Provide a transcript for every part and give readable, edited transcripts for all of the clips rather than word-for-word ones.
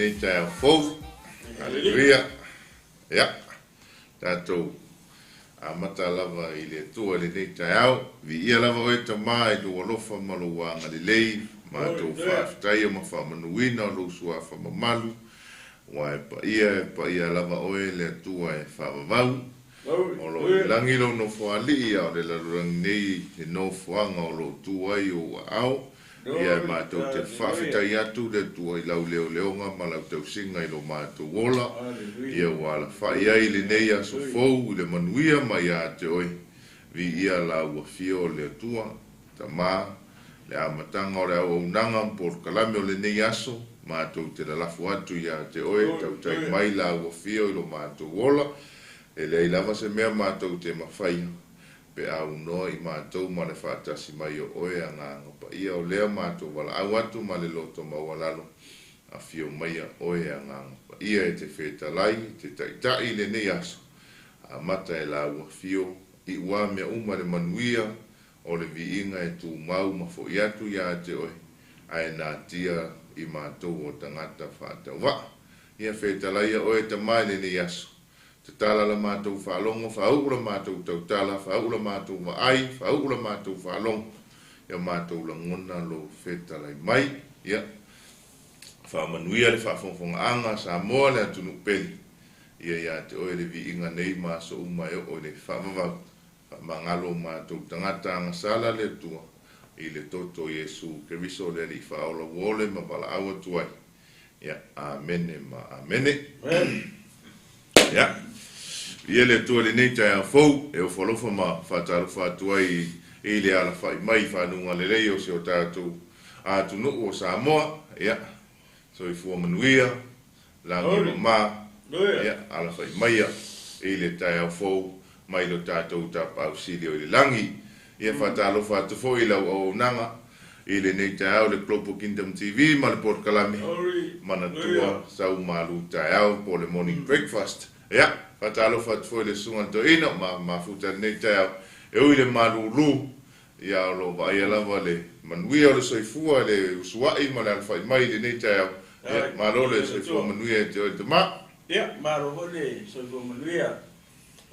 lenei taeao fou. Aleluia. Ia, tatou amata lava i le Atua i lenei taeao. Viia lava oe Tama i lou alofa ma lou agalelei, matou faafetaia ma faamanuina o lou suafa mamalu, aua e paia, e paia lava oe le Atua e faavavau. O lo o i lagi lou nofoalii, a o le lalolagi nei le nofoaga o lo o tu ai ou aao. Ia e matou te faafetai atu le Atua i lau leoleoga ma lau tausiga i lo matou ola. Ia ua alafai ai lenei aso fou i le manuia mai ia te oe. Viia lau afio o le Atua, Tama, le amataga o le auaunaga ma polokalame o lenei aso, matou te lalafo atu ia te oe, tautai mai lau afio i lo matou ola. E leai lava se mea matou te mafaia, pe a unoa i matou ma le faatasi mai o oe Agaga Paia o lea matou valaau atu ma le loto maualalo, afio maia oe Agaga Paia e te fetalai, e te taitai i lenei aso, amata e lau afio i ua mea uma le manuia o le viiga e tumau ma fo'i atu ia te oe, ae natia i matou o tagata faatauvaa. Ia fetalaia oe Tama i lenei aso, tatala la matou faalogo, faauu la matou tautala, faauu la matou vaai, faauu la matou faalogo, ia matou lagona lou fetalai mai. Ia faamanuia le faafogafogaaga a Samoa le atunuu pele, ia ia te oe le viiga nei ma aso uma e oo i le faavavau. Faamagalo matou tagata agasala le Atua i le toto o Iesu Keriso le Alii faaola ua ole ma valaau atu ai. Ia, amene ma amene. Ia, viia le Atua i lenei taeao fou, e ofo alofa ma faatalofa atu ai i le alafai mai i fanuga lelei o si o tatou atunuu o Samoa. Ia, soifua manuia, lagi mama, ia, alafai maia i le taeao fou mai lo tatou Tapaau Sili o i le lagi. Ia, faatalofa atu foi i lau auaunaga i lenei taeao le Global Kingdom TV ma le polokalame Manatua Sau Malu Taeao po o le Morning Breakfast. Ia, faatalofa atu foi i le susuga i le toeaina ma mafuta i lenei taeao e ui i le malulu, ia o lo o vaaia lava le manuia o le soifua, le usuai ma le alafai mai i lenei taeao. Ia, malo le soifua manuia e te oe Tama. Ia, malo foi le soifua manuia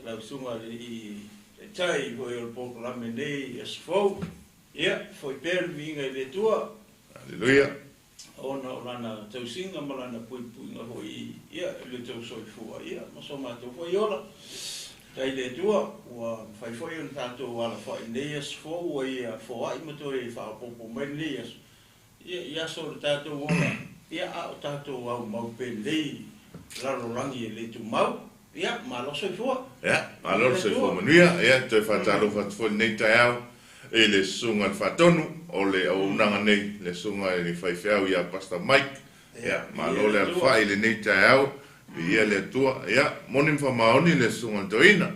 lau susuga i le Taitai foi o le polokalame nei aso fou. Ia, foi pea le viiga i le Atua. Aleluia. Ona o lana tausiga ma lana puipuiga foi, ia, i le tou soifua, ia, ma so matou foi ola. Faafetai i le Atua, ua mafai foi ona tatou alafai i lenei aso fou, ua ia foai ma toe faaopoopo mai lenei aso, ia, i aso o le tatou ola, ia, a o tatou aumau penei lalolagi e le tumau. Ia, malo soifua. Ia, malo le soifua manuia. Ia, toe faatalofa atu foi i lenei taeao i le susuga i le Faatonu o le auaunaga nei, le susuga i le faifeau ia Pastor Mike. Ia, malo le alafai i lenei taeao, viia le Atua. Ia, moni ma faamaoni le susuga i le toeaina,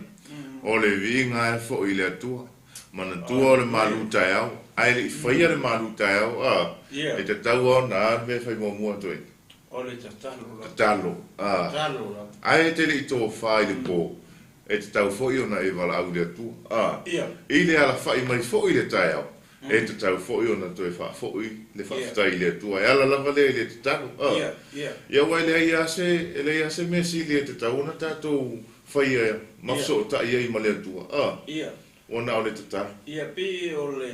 o le viiga lava e foi i le Atua. Manatua o le malu taeao, ae le i faia le malu taeao, a, e tatau lava ona a le mea e fai muamua toeaina? O le tatalo lava. Tatalo, a. Tatalo lava. Ae e te le i tofa i le po, e tatau foi ona e valaau i le Atua, a. I le alafai mai foi i le taeao, e tatau foi ona toe faafoi le faafetai i le Atua. E ala lava lea i le tatalo, a. Ia, aua e leai lava se, e leai lava se mea sili e tatau ona tatou faia ma fesootai ai ma le Atua, a. Ua na o le tatalo. Ia, pei o le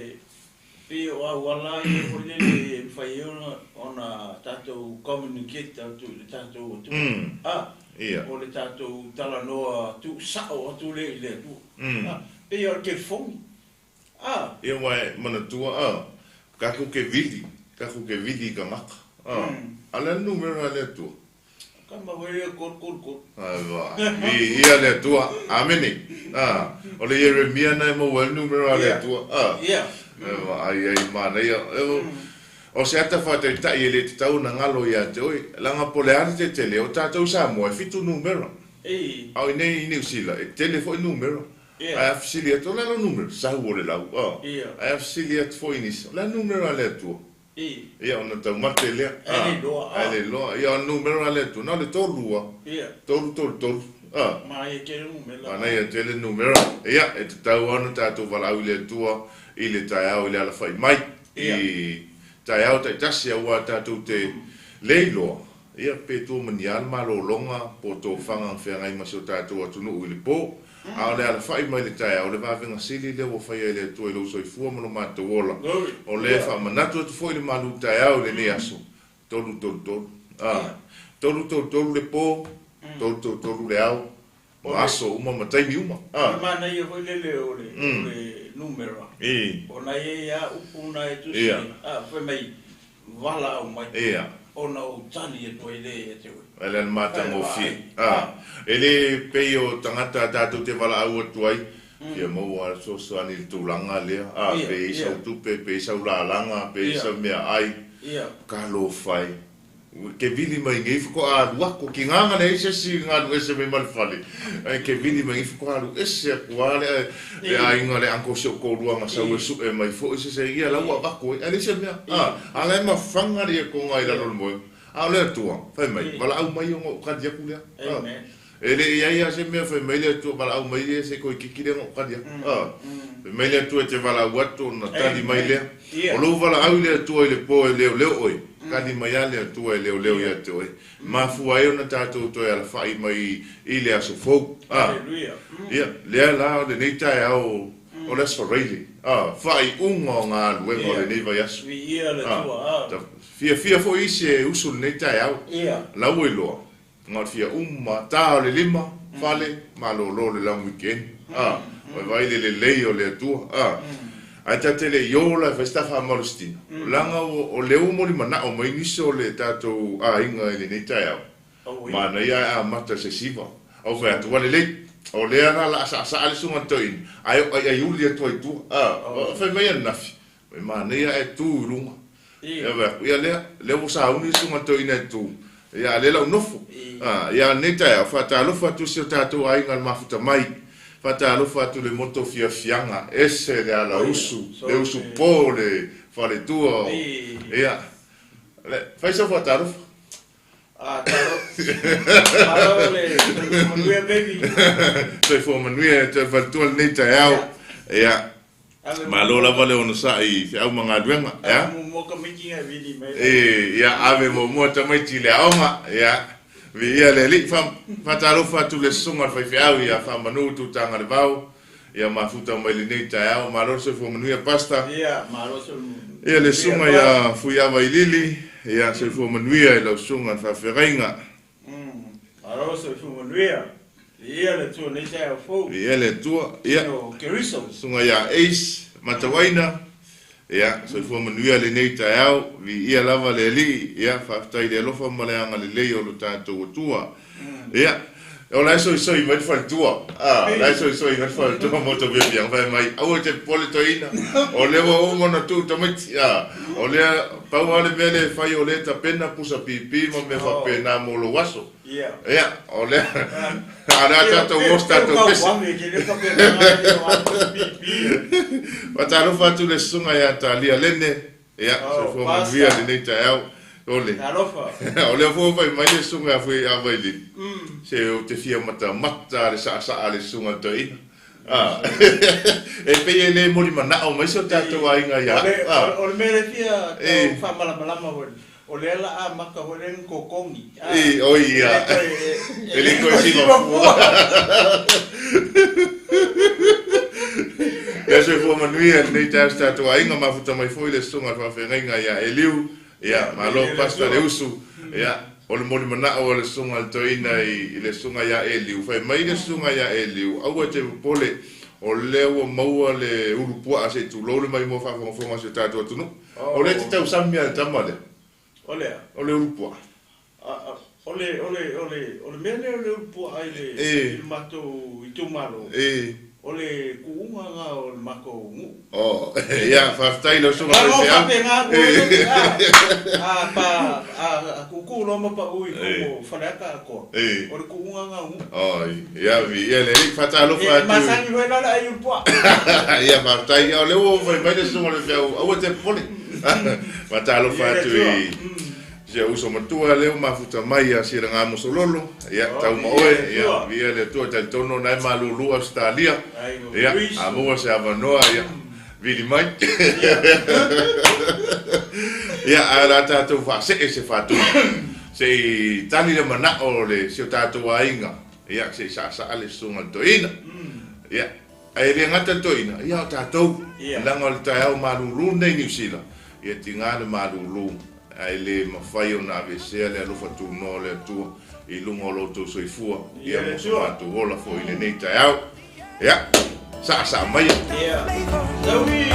Pei o auala ia foi lele e mafai ai ona tatou communicate atu i le tatou atunuu. A, o le tatou talanoa tuusao atu lea i le Atua. A, pei o le telefoni. A. Ia aua e manatua, a, tatou te vili, tatou te vili i tagata. A, a o le a le numera a le Atua? Tama foi lea 333. Viia le Atua. Amene. A, o le Ieremia na e maua ai le numera a le Atua. A, e vaai ai manaia. O se ata faataitai e le tatau ona galo ia te oe, leaga po o le a le tetele, o tatou Samoa e 7 numera. A o i inei i Niu Sila, e tele foi numera. Ae a fesili atu, o le a lou numera? Sau o le lau. A, ae a fesili atu foi i nisi, o le a le numera a le Atua? Ia ona taumate lea. Ae le iloa. Ae le iloa. Ia o le numera a le Atua, na o le 3 lava. 3 3 3. Manaia tele numera. Manaia tele numera. Ia, e tatau lava ona tatou valaau i le Atua i le taeao i le alafai mai. I taeao taitasi aua tatou te le iloa. Ia, pe tua ma ni a le malologa po o tofaga na feagai ma si o tatou atunuu i le po, a o le alafa'i mai le taeao, o le vavega sili lea ua faia e le Atua i lou soifua ma lo matou ola. O lea e faamanatu atu foi le malu taeao i lenei aso, 3:33. A, 3:33 le po, 3:33 le ao, ma aso uma ma taimi uma. O le manaia foi lele o le numera, ona e i ai lava upu na e tusi ai, a, fai mai, valaau mai, ona ou tali atu ai lea ia te oe. E le matagofie. A, e le pei o tagata tatou te valaau atu ai, fia maua le fesoasoani i le tulaga lea, a, pe i ai sau tupe, pe i ai sau lalaga, pe i ai sau meaai, talofa e. Ke vili mai nei faatoa alu atu, tiga na leai se isi galu ese mai ma le fale, ae ke vili mai nei faatoa alu ese atu lava le le aiga le uncle si ou toalua na sau e sue mai foi se se ia la ua avatu ai, ae leai se mea. A, a la e mafaga le ietoga i lalo o le moega. A o le Atua, fai mai, valaau mai ona ou tali atu lea. A, e le i ai lava se mea fai mai le Atua, valaau mai ia se i toeitiiti lea ona ou tali atu. A, fai mai le Atua e te valaau atu ona tali mai lea. O lou valaau i le Atua i le po e leoleo oe, tali mai lava le Atua e leoleo ia te oe. E mafua ai ona tatou toe alafa'i mai i le aso fou. A, ia, lea la o lenei taeao o le Aso Faraile, a, faaiuga o galuega o lenei vaiaso. A, fiafia foi isi e usu i lenei taeao. La ua iloa, Na o le fia uma, ta o le lima, fale, malolo le long weekend. A, ua vaai le lelei o le Atua. A, ae ta te le i o la e fai se ta faamalositino, leaga o lea ua molimanao mai nisi o le tatou aiga i lenei taeao. Manaia ae amata i se siva. Au fai atu, ua lelei, o lea la la a saasaa le susuga i le toeaina, ae o aiaiuli atu ai i tua. A, fai mai ananafi, E manaia ae tu i luga. Ia vaai atu, ia lea, lea ua sauni le susuga i le toeaina e tu, ia a o lea la ua nofo. A, ia a o lenei taeao, faatalofa atu i si o tatou aiga i le mafuta mai. Faatalofa atu i le moto fiafiaga, ese le alausu, le usu po o le faletua o, ia, le, fai sau faatalofa. A, talo, malo le soifua manuia baby. Soifua manuia e toe faletua lenei taeao. Ia. Malo lava le onosai i feau ma galuega. Ave muamua tamaiti na vili mai. Ia, ave muamua tamaiti i le aoga. Ia, viia le Alii. Faatalofa atu le susuga i le faifeau ia Faamanu Tutagalevao. Ia mafuta mai lenei taeao. Malo le soifua manuia Pastor. Ia, malo le soifua manuia. Ia le susuga ia Fuiava Ilili. Ia, soifua manuia i lau susuga i le faafeagaiga. Malo le soifua manuia. Viia le Atua i lenei taeao fou. Viia le Atua. Ia. Tino Keriso. Susuga ia Ace Matauaina. Ia, soifua manuia lenei taeao. Viia lava le Alii. Ia, faafetai i le alofa ma le agalelei o lo tatou Atua. Ia, o la e soisoi mai le faletua. A, o la e soisoi mai le faletua mo tou fiafiaga. Fai mai, aua e te popole toeaina, o lea ua uma ona tuu tamaiti. A, o lea, pau lava le mea lea e fai o lea e tapena pusa pipi ma mea faapena mo lou aso. Ia, o lea, a o le a tatou o se tatou pese. Faatalofa atu i le susuga ia Talia Lene. Ia, soifua manuia lenei taeao. Ole. Talofa. O lea foi ua fai mai le susuga ia Fuiavailili, se ou te fia matamata le saasaa a le susuga i le toeaina. A. E pei e le molimanao mai si o tatou aiga ia au. O le mea lea e fia tau faamalamalama foi, o lea o le a amata foi lea ona totogi. I, oi ia. E le toe siva fua. Ia soifua manuia lenei taeao si tatou aiga, mafuta mai foi le susuga i le faafeagaiga ia Eliu. Ia, malo Pastor Leusu. Ia, o le molimanao o le susuga i le toeaina i le susuga ia Eliu. Fai mai le susuga ia Eliu, aua e te popole, o lea ua maua le ulu puaa se i tulou le maimoa faafogafoga a si o tatou atunuu. O lea e te tausami lava i le tama lea. O le a? O le ulu puaa. O le, o le, o le, o le mea lea o le ulu puaa i le, i le matou itumalo, o le kuuga lena o le matou nuu. Oh, ia, faafetai i lau susuga faifeau. Leaga o faapena atu ai, a, a, pa, a, a tuutuu loa ma pau i totonu o Faleata atoa, o le kuuga lena o nuu. Oh, ia, viia le Alii, faatalofa atu. E masani foi la le ai ulu puaa. Ia, faafetai. Ia, o lea ua fai mai le susuga i le faifeau, aua e te popole. Faatalofa atu i si ou uso matua lea ua mafuta mai ia Silaga Mosololo, ia, tau ma oe, ia, viia le Atua, talitonu o na e malulu Ausetalia, ia, a maua se avanoa, ia, vili mai. Ia, ae o le a tatou faasee se faatonu. Se i tali le manao o le si o tatou aiga, ia, se i saasaa le susuga i le toeaina. Ia, ae le gata i le toeaina, ia o tatou, leaga o le taeao malulu lenei i Niu Sila, ia tiga le malulu, ae le mafai ona aveesea le alofa tunoa o le Atua i luga o lo outou soifua, ia ma so matou ola foi i lenei taeao. Ia, saasaa maia. Ia, taui!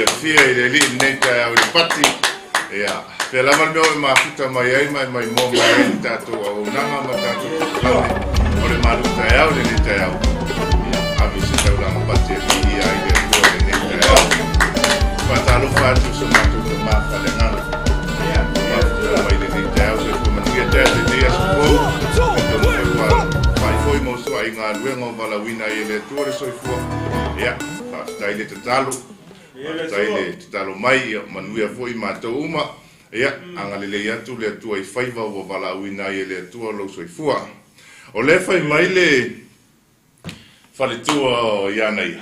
Fiafia i le Alii i lenei taeao i le pati. Ia, pea lava le mea o e mafuta mai ai ma e maimoa mai ai le tatou auaunaga ma tatou polokalame o le malu taeao i lenei taeao. Ia, ave se taulaga pati e viia ai le Atua i lenei taeao. Faatalofa atu i so matou tama faaleagaga. Mafuta mai lenei taeao, soifua manuia tea lenei aso fou. Talitonu foi ua fa'i foi ma usua'i galuega o valaauina ai e le Atua le soifua. Ia, faafetai le tatalo. Faafetai le tatalo mai, ia manuia foi matou uma. Ia, agalelei atu le Atua i faiva ua valaauina ai e le Atua lou soifua. O lea e fai mai le faletua o Ianaia.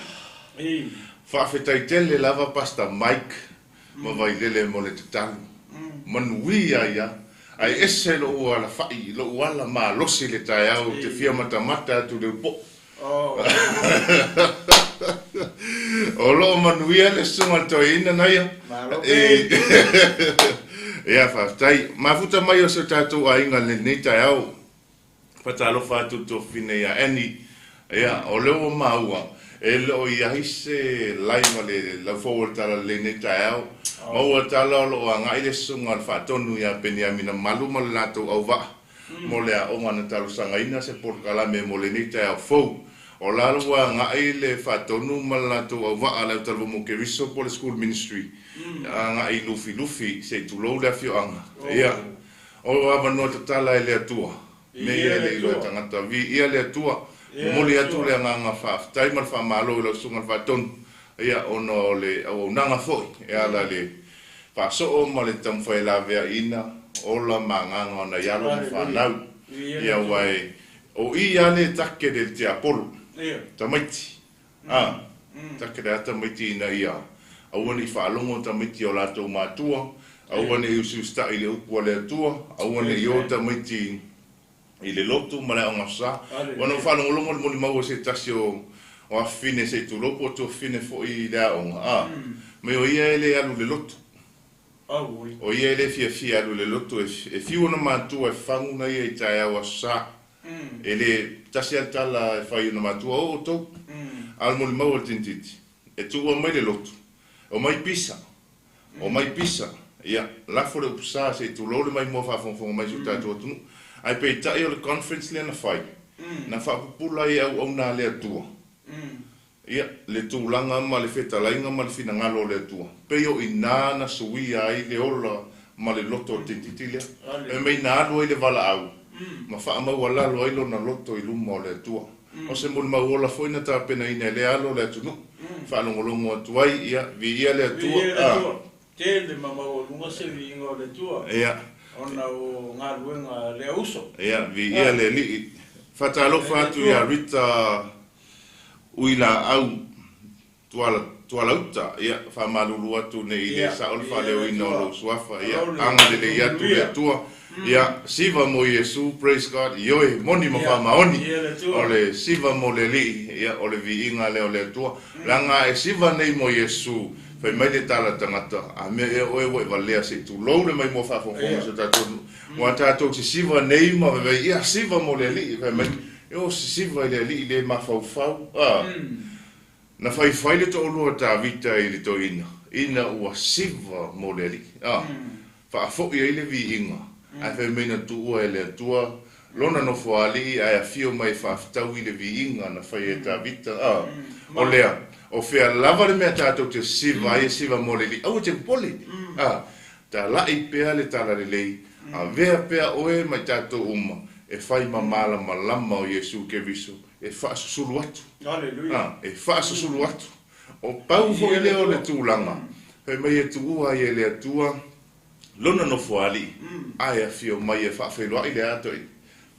Faafetai tele lava Pastor Mike ma Vailele mo le tatalo. Manuia ai a. Ae ese lou alafa'i, lou ala malosi i le taeao ou te fia matamata atu i le upo'o. O lo o manuia le susuga i le toeaina naia. Malo pei. Ia, faafetai. Mafuta mai o si o tatou aiga i lenei taeao. Faatalofa atu i le tuafafine ia Annie. Ia, o lea ua maua, e le o i ai se live a le laufou o le Talalelei i lenei taeao. Maua tala o lo o agai le susuga i le faatonu ia Peniamina Malu ma le latou auvaa mo le aoga na talosagaina se polokalame mo lenei taeao fou. O la ua agai le faatonu ma le latou auvaa le Autalavou Keriso po o le School Ministry agai i Lufilufi se i tulou le afioaga. Ia, o avanoa tatala e le Atua, me ia e le iloa e tagata. Viia le Atua, momoli atu le agaga faafetai ma le faamalo i lau Susuga i le Faatonu, ia, ona o le auaunaga foi e ala i le faasoo ma le taumafai e laveaiina ola ma agaga o nai alo ma fanau. Ia, aua e, o i lava le take le tiapolo, tamaiti, a, take le a tamaiti ina ia aua ne i faalogo tamaiti i o latou matua, aua ne i usiusita'i i le upu a le Atua, aua ne i o tamaiti i le lotu ma le aoga sa. Ua na ou faalogologo i le molimau a se tasi o afafine se i tulou po o tuafafine foi i le aoga, a mai o ia e le alu i le lotu. O ia e le fiafia e alu i le lotu, e fiu ona matua e fagu na ia i taeao aso sa. E le tasi lava le tala e fai i ona matua, o outou. A o le molimau a le teinititi, e tuua mai le lotu, omai pisa. Omai pisa, ia, lafo le upu sa se i tulou le maimoa faafogafoga mai si o tatou atunuu. Ae peitai o le conference lea na fai, na faapupula ai e auauna a le Atua, ia, le tulaga ma le fetalaiga ma le finagalo o le Atua. Pei o i ina na suia ai le ola ma le loto o le teinititi lea. Fai mai na alu ai le valaau ma faamaualalo ai lona loto i luma o le Atua. O se molimau ola foi na tapenaina e lea alo o le atunuu, faalogologo atu ai, ia, viia le Atua. Viia le Atua. Tele ma maualuga se viiga o le Atua. Ia. Ona o galuega a lea uso. Ia, viia le Alii. Faatalofa atu ia Rita Uilaau Tuala, Tualauta, ia, faamalulu atu ne i le sao le faaleoina o lou suafa, ia, agalelei atu le Atua, ia, siva mo Iesu, praise God, ioe, moni ma faamaoni, o le siva mo le Alii, ia, o le viiga lea o le Atua, leaga a e siva nei mo Iesu, fai mai le tala tagata, a mea ea oe ua e valea se i tulou le maimoa faafogafoga o si o tatou atunuu, aua tatou te siva nei ma fai mai, ia, siva mo le Alii, fai mai, e o sisiva i le Alii le mafaufau, a. Na faifai le toalua o Tavita i le toeaina, ina ua siva mo le Alii, a faafoi ai le viiga, ae fai mai na tuua e le Atua lona nofoalii ae afio mai e faafetaui le viiga na faia e Tavita, a o lea, o fea lava le mea tatou te siva ai e siva mo le Alii, aua te popole, a tala'i pea le talalelei, avea pea oe ma i tatou uma e fai ma malamalama o Iesu Keriso e faasusulu atu. Aleluia. E faasusulu atu. O pau foi lea o le tulaga, fai mai e tuua ai e le Atua Lona nofoalii, ae afio mai e faafeiloai le a toeaina?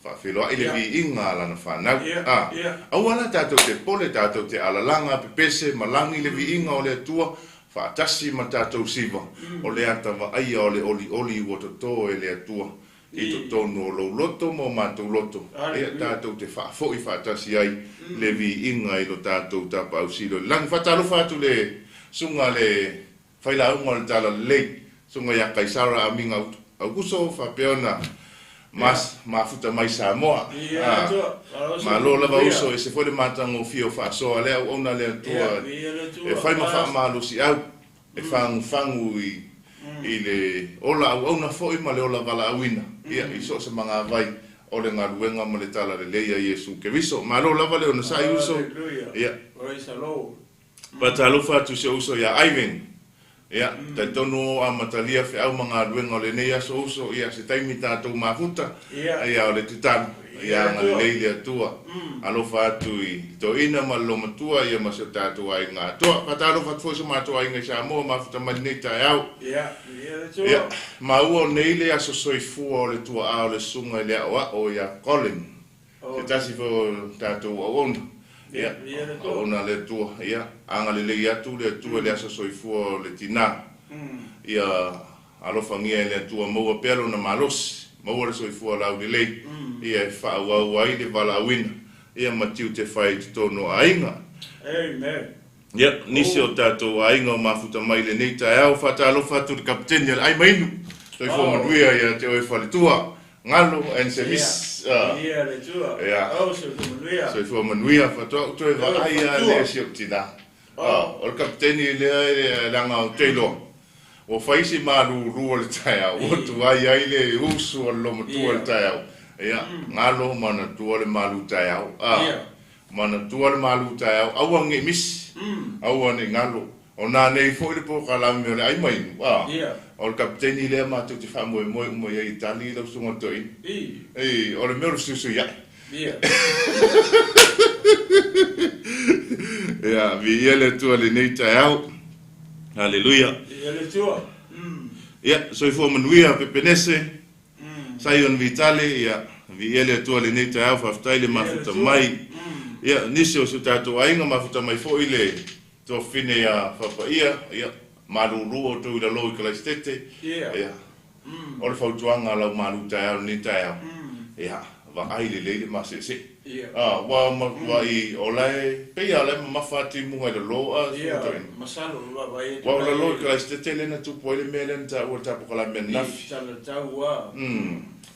Faafeiloai le viiga a Lana fanau. A, aua la tatou te pole, tatou te alalaga, pepese, malagi le viiga o le Atua, faatasi ma tatou siva, o le ata vaaia o le olioli ua toto e le Atua. I totonu o lou loto ma o matou loto, ia tatou te faafoi faatasi ai le viiga i lo tatou Tapaau Sili o le lagi. Faatalofa atu le susuga le failauga o le Talalelei, susuga ia Kaisara Amiga Aukuso, faapea ona mafuta mai Samoa. Malo lava uso, ese foi le matagofie o faasoa lea auauna a le Atua e fai ma faamalosiau. E fagufagu i le ola auauna foi ma le ola valaauina, ia, i so o se magavai o le galuega ma le talalelei a Iesu Keriso. Malo lava le onosai uso. Ia. Praise the Lord. Faatalofa atu i si ou uso ia Ivan. Ia, talitonu o amatalia feau ma galuega o lenei aso uso, ia, se taimi tatou mafuta, ia, o le tatalo, ia agalelei le Atua, alofa atu i le toeaina ma le lomatua, ia, ma si o tatou aiga atoa. Faatalofa atu foi i so matou aiga i Samoa, mafuta mai lenei taeao. Ia, maua o nei le aso soifua o le tuaa o le susuga i le aoao ia Colin, se tasi foi o tatou auauna. Ia, auauna a le Atua. Ia, agalelei atu le Atua i le aso soifua o le tinā. Ia, alofagia e le Atua maua pea lona malosi, maua le soifua laulelei, ia e faaauau ai le valaauina, ia ma tiute fai i totonu o aiga. Amen. Ia, nisi o tatou aiga o mafuta mai i lenei taeao, faatalofa atu i le Kapeteni a le Aimainu, soifua manuia ia te oe faletua, Galo and Semis. Ia le Atua. Ia. Oh, soifua manuia. Soifua manuia, faatoa ou toe vaai lava lea i si ou tinā. O le Kapeteni lea e leaga ou te iloa, ua fai si malulu o le taeao, ua tuai ai le usu o le lomatua i le taeao. Ia, galo manatua le malu taeao. Manatua le malu taeao, aua ne i misi, aua ne i galo. O nanei foi le polokalame o le ai mainu, a, o le kapeteni lea matou te faamoemoe uma i ai e tali lau susuga toeaina. I, o le mea o le fesuisuia'i. Ia, viia le Atua i lenei taeao. Haleluia. Viia le Atua. Ia, soifua manuia Pepenese. Saion Vitale, ia, viia le Atua i lenei taeao, faafetai le mafuta mai. Ia, nisi o si o tatou aiga mafuta mai foi le tuafafine ia Fapaia, ia, malulu outou i lalo i Kalaisitete. Ia, o le fautuaga a lau malu taeao i lenei taeao, ia, vaai lelei le maseesee. A, ua matuai, o la e, pei lava o la e mamafa atu i muga i lalo, a, Ia, masalo, vaavaai atu. Ua o lalo i Kalaisitete lea na tupu ai le mea lea na taua i le tapokalame ananafi. I talatau a.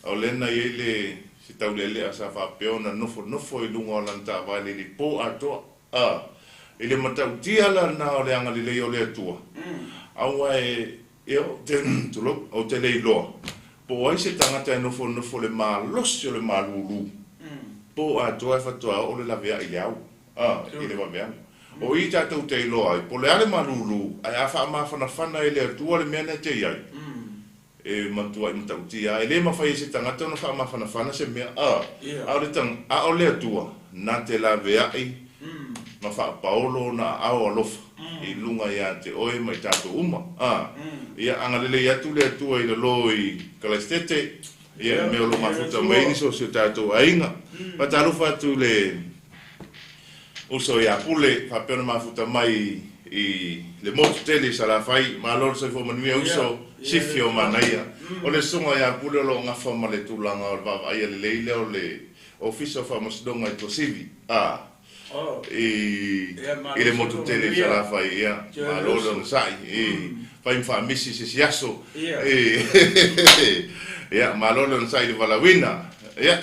O lea na i ai le, se taulealea sa faapea ona nofonofo i luga o lana taavale i le po atoa. A, i le matautia la lena o le agalelei o le Atua, aua e, ia, ou te, tulou, ou te le iloa, po o ai se tagata e nofonofo i le malosi o le malulu, po atoa e faatoa oo le laveai i le ao, a, i le vaveao. O i tatou te iloa ai, po o le a le malulu, ae a faamafanafana e le Atua le mea na te i ai, E matuai matautia e le mafai e se tagata ona faamafanafana se mea, a, a o le a o le Atua, na te laveai ma faapaolo ona aao alofa i luga ia te oe ma i tatou uma. A, ia agalelei atu le Atua i lalo i Kalaisitete, ia i mea o lo o mafuta mai ai nisi o si o tatou aiga. Faatalofa atu i le uso ia Pule, faapea ona mafuta mai i le motu tele i Salafai. Malo le soifua manuia uso, sifi o manaia. O le susuga ia Pule o lo o gafa ma le tulaga o le vaavaaia lelei lea o le Ofisa o Faamasinoga i Tuasivi, a, i i le motu tele i Salafai. Ia, malo le onosai, i fai ma faamisi i se isi aso. Ia, malo le onosai i le valaauina. Ia.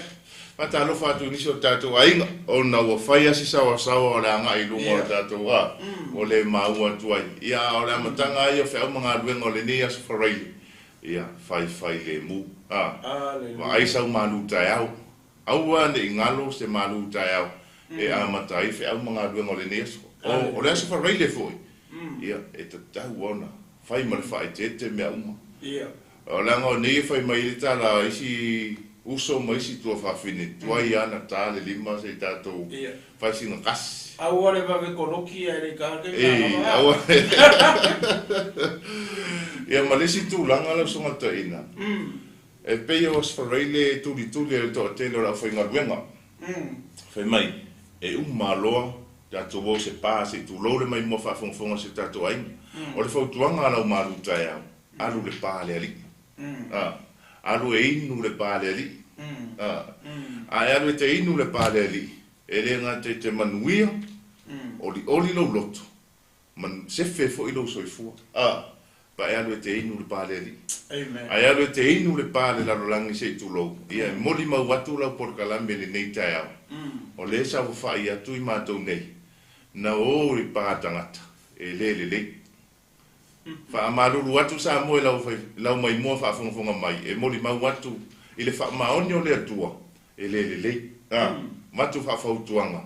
Faatalofa atu i nisi o tatou aiga ona ua fai lava si saoasaoa o le agai i luga o le tatou a ua le maua atu ai. Ia, a o le amataga lava ia o feau ma galuega o lenei aso faraile, ia, faifai lemu. A, vaai sau malu taeao. Aua ne i galo se malu taeao e amata ai feau ma galuega o lenei aso. O, o le aso faraile foi, ia, e tatau ona fai ma le faaeteete mea uma. O leaga o nei e fai mai ai le tala a isi uso ma isi tuafafine, tuai lava na ta le lima se i tatou fai sina kasi. Aua le vave koloki ae le i taha taimi a lava a. Aua. Ia ma le isi tulaga lau susuga toeaina, e pei o Asfaraile e tulituli ai le toatele o le aufaigaluega. Fai mai, e uma loa tatou o se pa se i tulou le maimoa faafogafoga a si o tatou aiga. O le fautuaga a lau malu taeao, alu le pa a le alii. A, alu e inu le pa a le alii. A, a e alu e te inu le pa a le alii, e le gata i te manuia, olioli lou loto, ma sefe foi lou soifua. A, pa e alu e te inu le pa a le alii. A e alu e te inu le pa a le lalolagi se i tulou, ia e molimau atu lau polokalame i lenei taeao, o lea e saofafai atu i matou nei, na o i pa tagata, e le lelei. Faamalulu atu Samoa i lau lau maimoa faafogafoga mai, e molimau atu i le faamaoni o le Atua, e le lelei. A, avatu faafautuaga,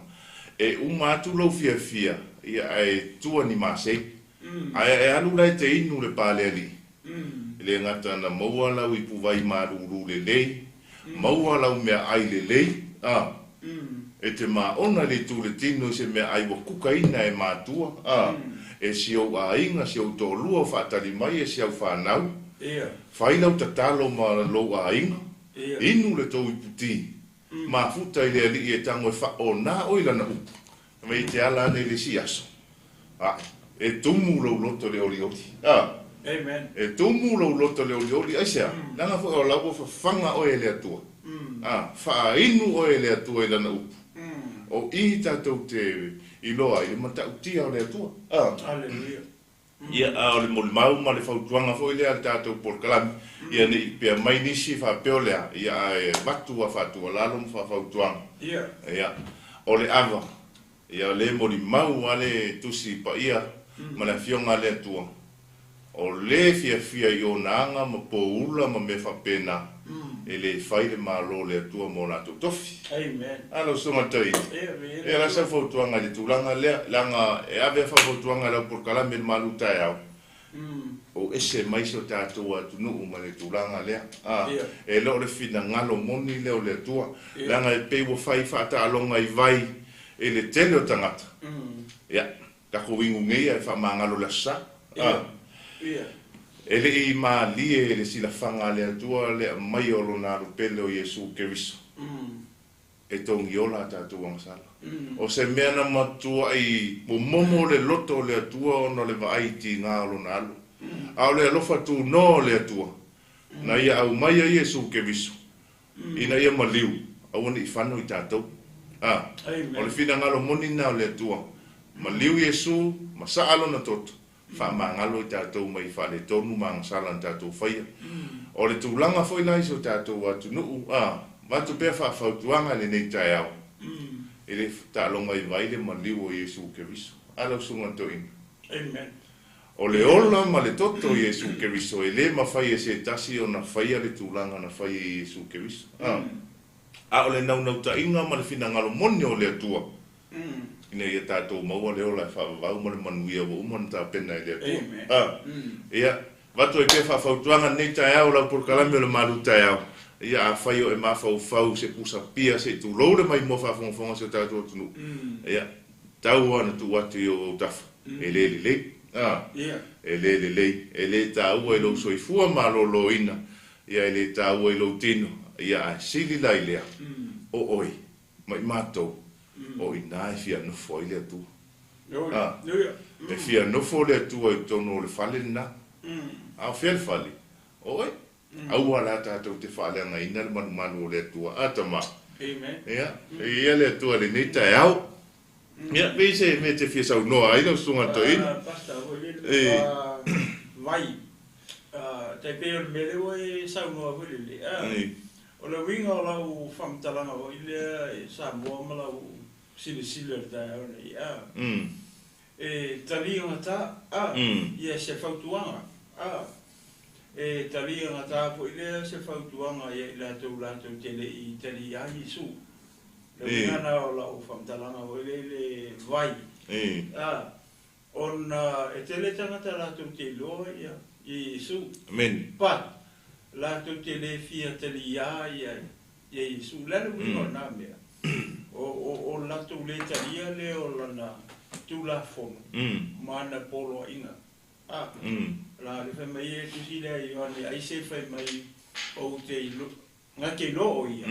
e uma atu lou fiafia, ia ae tua ni masei. Ae e alu la e te inu le palealii, e le gata na maua lau ipuvai malulu lelei, maua lau meaai lelei, a, e te maona i le itu le tino i se meaai ua kukaina e matua, a, e si ou aiga, si ou toalua o faatali mai e si au fanau, fai lau tatalo ma lou aiga, inu le tou iputi, mafuta i le alii e tago e faaona oe i lana upu, ma i te ala ane i le isi aso, ae, e tumu lou loto i le olioli, a. Amen. E tumu lou loto i le olioli, aisea? Leaga foi o la ua fafaga oe e le Atua. A, faainu oe e le Atua i Lana upu. O i tatou te iloa ai le matautia o le Atua. A. Hallelujah. Ia, a o le molimau ma le fautuaga foi lea a le tatou polokalame, ia ne i pea mai nisi faapea o le a, ia ae avatu a faatualalo ma faafautuaga. Ia, o le ava, ia o lea e molimau a le Tusi Paia ma le Afioga a le Atua, o le fiafia i ona aga ma poula ma mea faapena, e le fai le Malo o le Atua mo latou tofi. Amen. A lau Susuga Toeaina, ia la sau fautuaga i le tulaga lea, leaga e ave a faafautuaga i lau polokalame i le malu taeao, o ese mai si o tatou atunuu ma le tulaga lea. A, e le o le finagalo moni lea o le Atua, leaga e pei ua fai faataaloga i vai i le tele o tagata. Ia, tatou inu nei ae faamagalo le Aso Sa. A, e le i malie le silafaga a le Atua le aumaia o Lona Alo Pele o Iesu Keriso e togiola a tatou agasala. O se mea na matuai momomo le loto o le Atua ona o le vaai i tiga o Lona Alo. A o le alofa tunoa o le Atua, na Ia aumaia Iesu Keriso ina ia maliu, aua ne i fano i tatou. A, o le finagalo moni lena o le Atua, maliu Iesu ma saa Lona toto, faamagalo i tatou mai faaletonu ma agasala na tatou faia. O le tulaga foi la i si o tatou atunuu, a, avatu pea faafautuaga i lenei taeao, e le taaloga i vai le maliu o Iesu Keriso. A lau Susuga Toeaina. Amen. O le ola ma le toto o Iesu Keriso, e le mafai e se tasi ona faia le tulaga na fai e Iesu Keriso. A, a o le naunautaiga ma le finagalo moni o le Atua, ina ia tatou maua le ola e faavavau ma le manuia ua uma ona tapena e le Atua. A, ia, avatu ai pea faafautuaga lenei taeao lau polokalame o le malu taeao, ia afai o e mafaufau se pusa pia se i tulou le maimoa faafogafoga si o tatou atunuu, ia, tau lava ona tuu atu i ou autafa, e le lelei. A, e le lelei, e le taua i lou soifua maloloina, ia e le taua i lou tino, ia ae sili la i lea, o oe ma i matou, o i ina e fia nofo ai le Atua. A, e fia nofo le Atua i totonu o le fale lena. A o fea le fale? O oe. Aua la tatou te faaleagaina le malumalu o le Atua. A tama. Ia, ia le Atua i lenei taeao. Ia, pei se mea e te fia saunoa ai lau Susuga Toeaina. Pastor, foi lele, vai. Tai pei o le mea lea ua e saunoa foi lele. O le uiga o lau faamatalaga foi lea e Samoa ma lau silasila i le taeao nei, e taligata ia se fautuaga, e taligata foi lea se fautuaga ia i latou latou te le i talia Iesu. Le uiga lena o lau faamatalaga foi lea i le vai, ona e tele tagata latou te iloa ia Iesu. Amen. But latou te le fia talia ia Iesu. O le a le uiga o lena mea? O le latou le talia lea o lana Tulafono ma ana poloaiga. A, la le fai mai e tusi lea i Ioane, ai se fai mai ou te ilo, na te iloa o ia,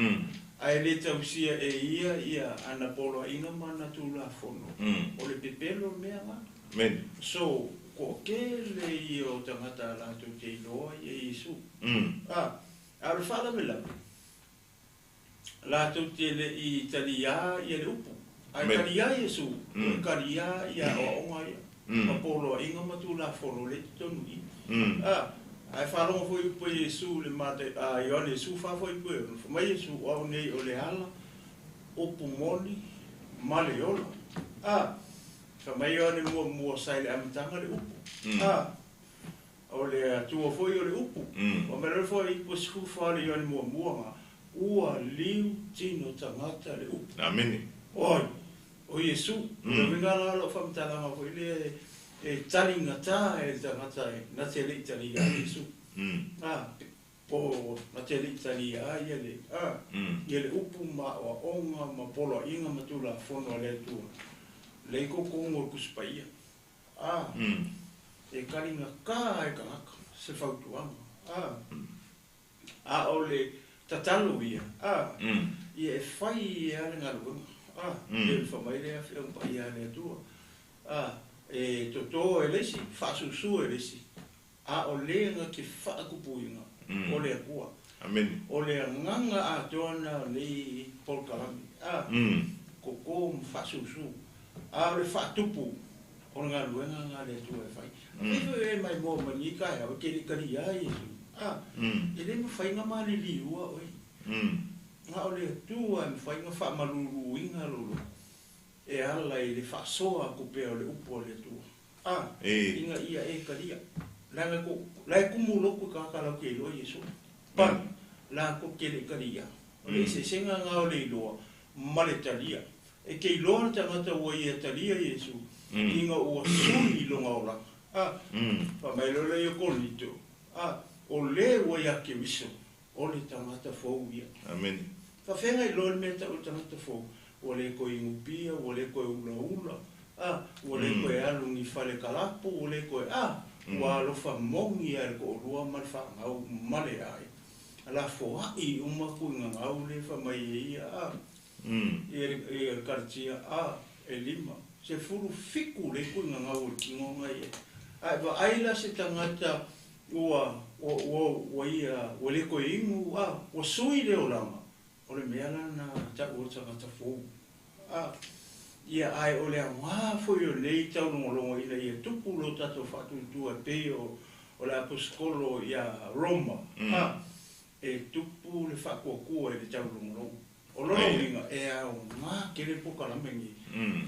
ae le tausia e ia ia ana poloaiga ma ana Tulafono, o le pepelo le mea na. Amen. So, toatele ia o tagata latou te iloa ia Iesu. A, a o le faalavelave, latou te le i taliā ia le upu, ae taliā Iesu, o le taliā ia aoaoga ia, ma poloaiga ma Tulafono lea i totonu i i. A, ae faalogo foi upu a Iesu i le mata, a Ioane 14 fuaiupu e 6, fai mai Iesu, o au nei o le ala, upu moni, ma le ola. A, fai mai Ioane muamua, sa i le amataga le upu. A. O le Atua foi o le upu. Ua mea lea foi i po 14 le Ioane muamua ua liu tino tagata le upu. Amene. Oi, o Iesu, o le uiga la o lau faamatalaga foi lea e taligata e le tagata na te le i talia ai Iesu. Po na te le i talia ai ia le ia le upu ma aoaoga ma poloaiga ma tulafono a le Atua. Le i totonu o le Tusi Paia. E taligata e tagata se fautuaga. A o le tatalo ia, ia e fai ia le galuega. E le faamai le afioga paia a le Atua. E toto e le isi, faasusu e le isi. A o le na te faatupuina o le Atua. Amene. O le agaga atoa na o nei polokalame. Toto ma faasusu. A o le faatupu o le galuega na le Atua e fai. Fai foi e mai moa mai ni taeao e te le i talia ai Iesu. E le mafai na maliliua oe. Na o le Atua e mafai na faamaluluina lou loto e ala i le faasoa atu pea o le upu a le Atua. Ina ia e talia. Leaga ko la e kumu lotu i tagata latou te iloa Iesu. But latou te le i talia. O le eseesega lena o le iloa ma le talia. E te iloa le tagata ua ia talia Iesu ina ua sui i lona olaga. Faamai loa lea i o Korinito. O le ua ia Keriso o le tagata fou ia. Amene. Faafeagai loa le mea tau o le tagata fou. Ua le toe inupia, ua le toe ulaula, ua le toe alu ni fale kalapu, ua le toe, ua alofa moni lava i le toalua ma le fanau ma le aiga. Lafoai uma tuigagau le faamai e ia, ia le Karatia, e 5, 17 le tuigagau o le tino na ia. Ae vaai la se tagata ua ua ia ua le toe inu, ua sui le olaga, o le mea la na tau o le tagata fou. Ia ae o le aoga foi o lenei taulogologo ina ia tupu lo tatou faatuatua e pei o le aposetolo ia Roma, e tupu le faatuatua i le taulogologo. O lona uiga e aoga tele polokalame nei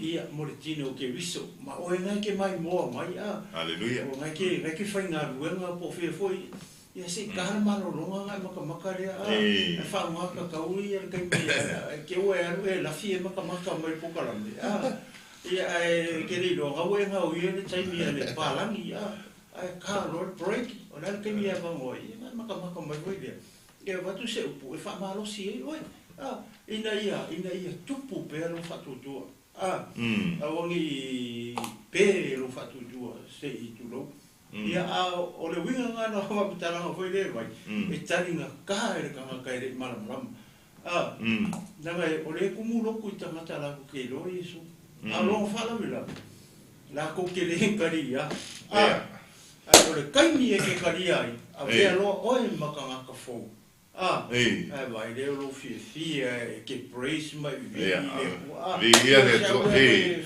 ia mo le tino o Keriso, ma oe na e te maimoa mai, Aleluia. O na e te faigaluega po o fea foi, ia se i taha le malologa na e matamata lea, e faaaoga tatau ia le taimi e te ua e alu e lafi e matamata mai le polokalame, ia ae te le iloa na ua e gaoia le taimi a le palagi, ae ta loa le break, o le a le taimi e avanoa ai, ia na e matamata mai foi lea, ia avatu se upu e faamalosi ai oe, ina ia tupu pea lou faatuatua, aua ne i pe lou faatuatua se i tulou. Ia a o le uiga lena na faamatalaga foi lea mai, e taligata e le tagata e le i malamalama. Leaga o le kumu lotu i tagata latou te iloa Iesu. A o lona faalavelave, latou te le talia. Ae o le taimi e te talia ai, avea loa oe ma tagata fou. Ae vaai lea o lou fiafia e te praise ma e vivii le Atua. Viia le Atua.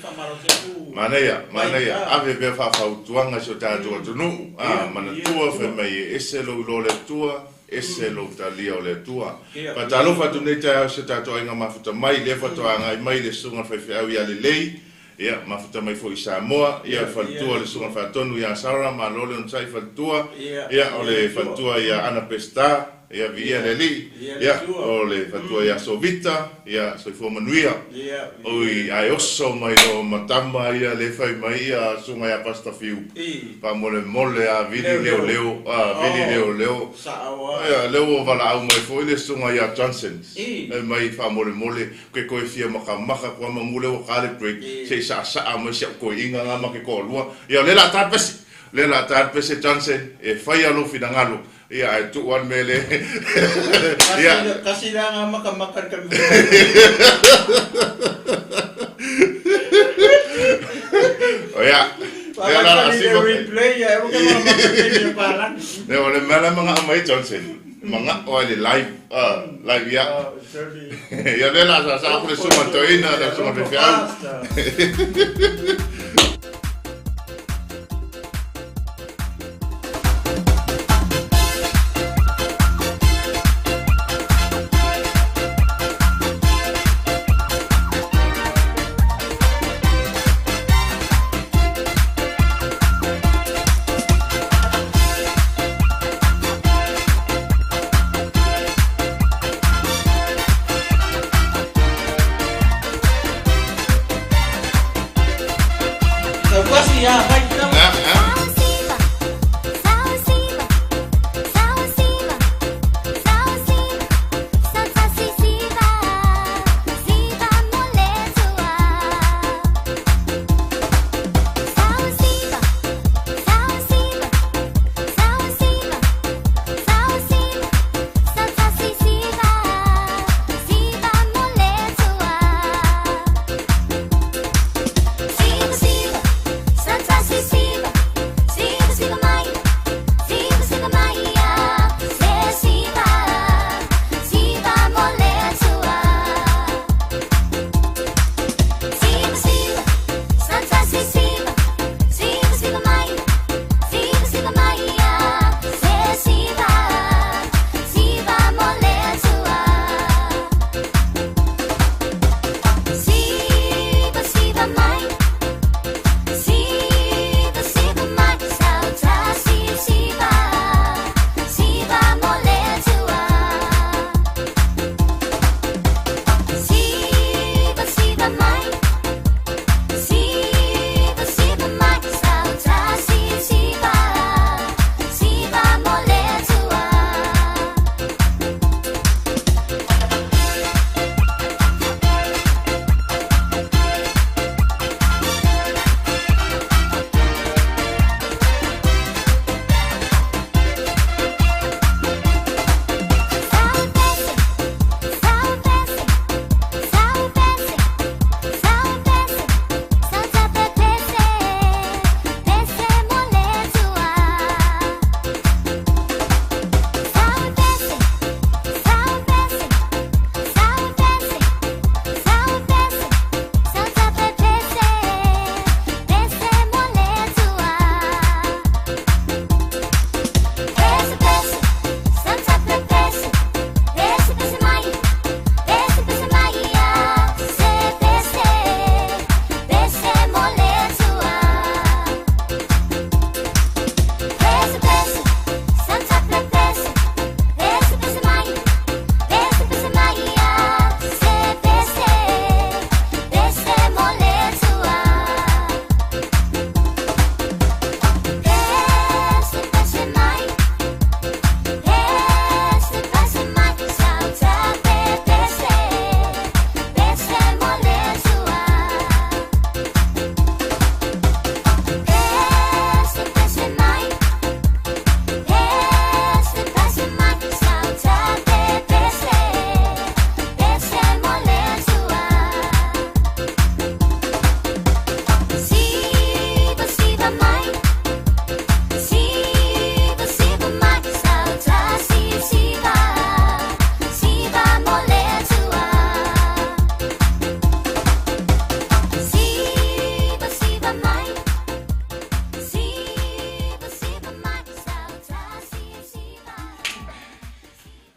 Faamalosi atu. Manaia, manaia. Ave pea faafautuaga si o tatou atunuu. Manatua fai mai e ese lou iloa o le Atua, ese lou talia o le Atua. Faatalofa atu nei taeao si o tatou aiga mafuta mai, lea faatoa agai mai le susuga i le faifeau ia Lelei, ia mafuta mai foi i Samoa, ia faletua le susuga i le faatonu ia Sara, malo le onosai faletua, ia o le faletua ia Ana Pesta, ia viia le Alii, ia o le faletua ia Sovita, ia soifua manuia. Oi ae oso mai loa ma tama ia le fai mai ia susuga ia Pastor Fiu. Faamolemole a vili leo leo, vili leo leo. Ia lea ua valaau mai foi le susuga ia Johnson. E mai faamolemole ke koe fia makamaka kua mamu le ua ka le break se i saasaa mai si au koiiga ga ma ke toalua. Ia o le la ta pesi. Le la ta pesi Johnson e fai lou finagalo. Ia ae tuu lava le mea le. Ia Kasi la nga makamaka kami. O ia. Ia la la si replay ya, e ka makamaka kami palan. Ne o le mea la mangaʻo mai Johnson. Mangaʻo ai le live, live ia. Ia le la sa sa ku le susuga toeaina le susuga faifeau.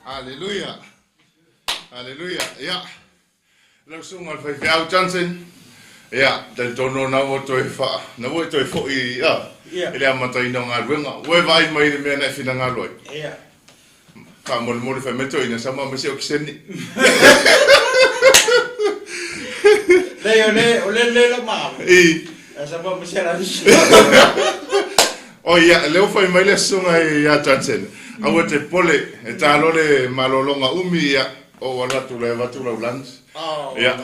Aleluia. Aleluia. Ia. Lau susuga i le faifeau Johnson. Ia, talitonu na ua toe fa, na ua toe foi ia, i le amataina o galuega. Ua e vaai mai i le mea na e finagalo ai. Ia. Faamolemole fai mai toeaina sama ma se okiseni. Leai, o le, o le le lau malu. I. Sama ma se lunch. O ia, lea ua fai mai le susuga ia Johnson, aua te pole, e ta loa le malologa umi, ia, ou alu atu loa e avatu lau lunch. Ia,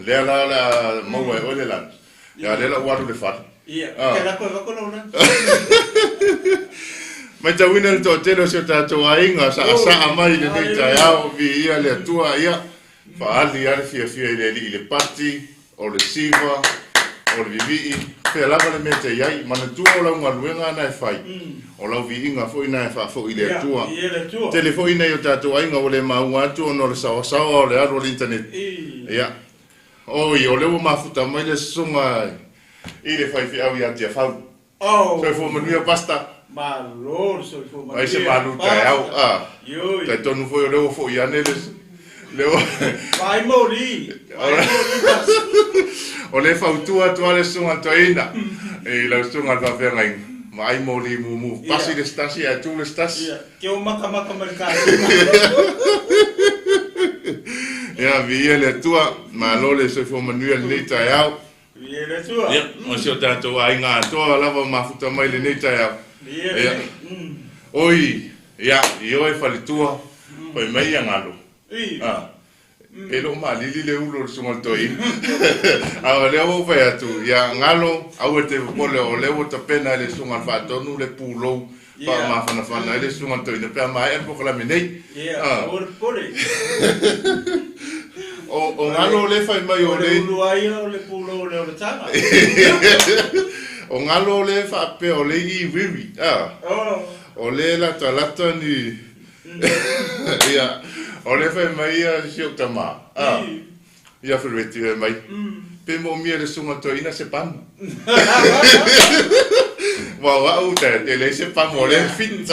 lea la o le a maua e oe le lunch. Ia, lea la ua alu i le fale. Ia, te alu atu e avatu lau lunch. Matauina le toatele o si o tatou aiga saasaa mai i lenei taeao, viia le Atua, ia, faaali lava le fiafia i le Alii i le pati, o le siva, o le vivii, fea lava le mea e te i ai, manatua o lau galuega na e fai, o lau viiga foi na e faafoi i le Atua. Tele foi nai o tatou aiga ua le maua atu ona o le saoasaoa o le alu o le internet. Ia, oi, o lea ua mafuta mai le susuga i le faifeau ia Tiafau. Soifua manuia Pastor. Malo le soifua manuia. Ai se malu taeao. Ah. Talitonu foi o lea ua foi ane le lea ua Vaai moli. Vaai moli Pastor. O lea e fautua atu lava le susuga i le toeaina i lau susuga i le faafeagaiga. Vaai moli mumu. Pasi le stasi ae tu le stasi. Ia. Ke o makamaka mai le kasina. Ia, viia le Atua. Malo le soifua manuia i lenei taeao. Viia le Atua. Ia, o si o tatou aiga atoa lava mafuta mai lenei taeao. Viia le Ia. Oi, ia, i oe faletua, fai mai ia galo. I. Ah. E le o maalili le ulu o le susuga i le toeaina. A o lea ua ou fai atu, ia galo, aua e te popole, o lea ua tapena e le susuga i le faatonu le pulou faamafanafana ai le susuga i le toeaina pe a maea le polokalame nei. Ia, aua le popole. O galo lea e fai mai o le... O le ulu lava ia o le pulou o le olataga. O galo lea e faapea o le iwiwi, o lea e latalata ni... Ia, o lea e fai mai ia si ou tama, ia Fereti fai mai, pe moomia e le susuga i le toeaina se pamu. Aua o au e leai se pamu, o lea e fit.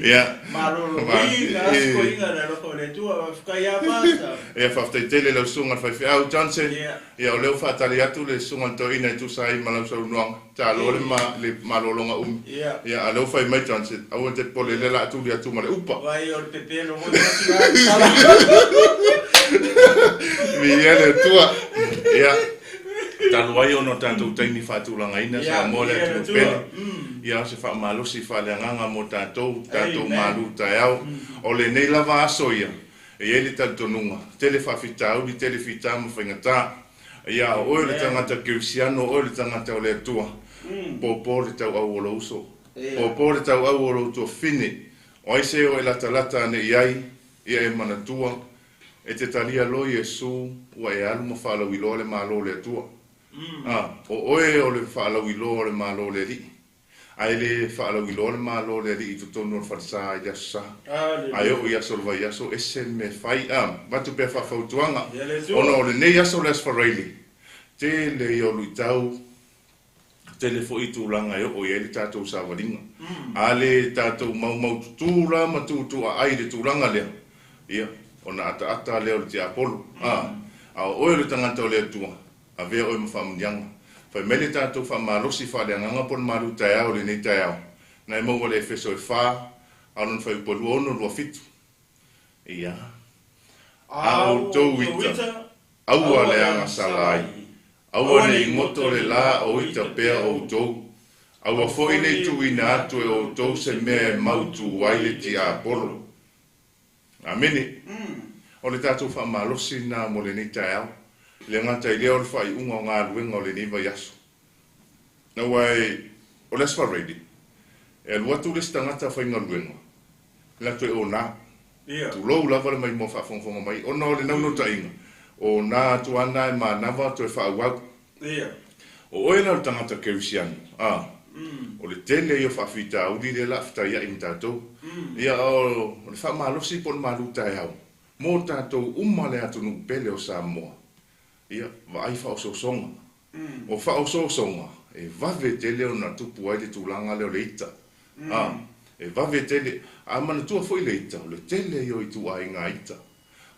Ia. Maloloina asikoiga le alofa o le Atua, faafetai lava Pastor. Ia, faafetai tele i lau susuga i le faifeau Johnson. Ia, o lea ua faatali atu le susuga i le toeaina e tusa ai ma lau saunoaga. Taloa le ma le malologa umi. Ia. Ia, a o lea ua fai mai Johnson, aua te popole, lea o le a tuli atu ma le upa. Vai o le pepelo foi pasi la le tala. Viia le Atua. Ia, talu ai ona o tatou taimi faatulagaina Samoa le atunuu pele. Ia, o se faamalosi faaleagaga mo tatou, tatou malu taeao. O lenei lava aso ia, e i ai le talitonuga, tele faafitauli, tele fita ma faigata. Ia, o oe o le tagata kerisiano, o oe o le tagata o le Atua, popo le tauau o lou uso, popo le tauau o lou tuafafine, o ai se o e latalata ane i ai, ia e manatua, e te talia loa Iesu, ua e alu ma faalauiloa le Malo o le Atua. A, o oe o le faalauiloa o le Malo o le Alii. Ae le faalauiloa le Malo o le Alii i totonu o le falesa i le Aso Sa. Ae oo i aso o le vaiaso, ese le mea e fai. A avatu pea faafautuaga, ona o lenei aso o le Aso Faraile, tele ia o luitau, tele foi tulaga e oo i ai le tatou savaliga. A le tatou maumaututu la ma tuutuuaai i le tulaga lea, ia, ona ataata lea o le tiapolo. A, a o oe o le tagata o le Atua, Avea oe ma faamuniaga. Fai mai le tatou faamalosi faaleagaga po o le malu taeao i lenei taeao, na e maua le Efeso e fa, a o lona fuaiupu e 26, 27. Ia. A outou ita, aua le agasala ai. Aua ne i goto le la o ita pea outou. Aua foi ne i tuuina atu e outou se mea e mautu ai le tiapolo. Amene. O le tatou faamalosi lena mo lenei taeao, e le gata i lea o le faaiuga o galuega o lenei vaiaso. Aua e, o le Aso Faraile, e alu atu le isi tagata faigaluega, latou e ona. Tulou lava le maimoa faafogafoga mai, ona o le naunautaiga, o ona atu lava lena e manava toe faaauau. O oe la o le tagata kerisiano, a, o le tele ia o faafitauli lea la a fetaiai ma tatou. Ia, o le faamalosi po o le malu taeao mo tatou uma le atunuu pele o Samoa, ia, vaai faaosoosoga. O faaosoosoga, e vave tele ona tupu ai le tulaga lea o le ita, a. E vave tele, a manatua foi le ita, o le tele ia o ituaiga ita.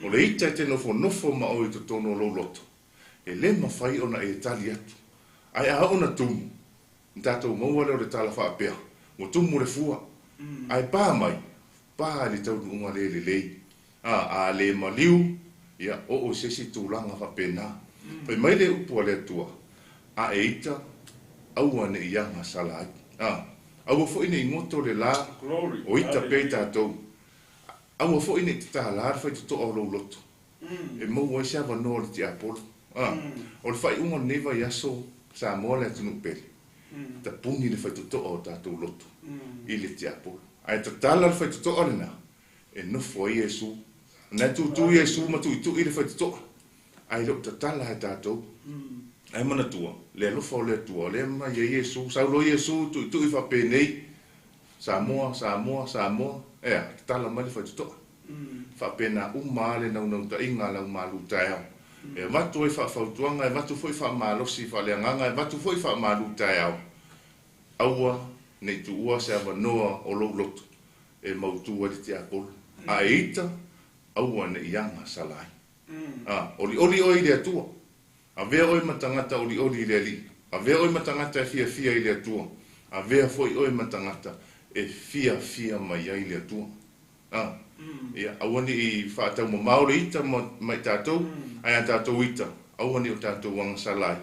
O le ita e te nofonofo ma oe i totonu o lou loto, e lē mafai ona e tali atu. Ae a oo ina tumu, ona tatou maua lea o le tala faapea, Ua tumu le fua. Ae pa mai, pa i le taunuuga le lelei. A, a le maliu, ia, oo i se isi tulaga faapena. Fai mai le upu a le Atua, A e ita, aua ne i agasala ai. A, aua foi ne i goto le la o ita pea i tatou. Aua foi ne i tatala le faitotoa o lou loto, e maua ai se avanoa o le tiapolo. A, o le faaiuga o lenei vaiaso, Samoa le atunuu pele, tapuni le faitotoa o tatou loto i le tiapolo. Ae tatala le faitotoa lena, e nofo ai Iesu. Na e tūtū Iesu ma tuitui le faitotoa, ae le o tatala e tatou. Ae manatua, le alofa o le Atua, o lea ma i ai Iesu, sau loa Iesu tuitui faapenei, Samoa, Samoa, Samoa, ea, tatala mai le faitotoa. Faapena uma lava le naunautaiga a lau malu taeao. E avatu ai faafautuaga, e avatu foi faamalosi faaleagaga, e avatu foi faamalu taeao. Aua ne i tuua se avanoa o lou loto e mautu ai le tiapolo, a e ita, aua ne i agasala ai. A, olioli oe i le Atua. Avea oe ma tagata olioli i le Alii. Avea oe ma tagata e fiafia i le Atua. Avea foi oe ma tagata e fiafia mai ai le Atua. A, ia, aua ne i faataumamao le ita ma, ma i tatou, ae a tatou ita, aua ne i o tatou agasala ai.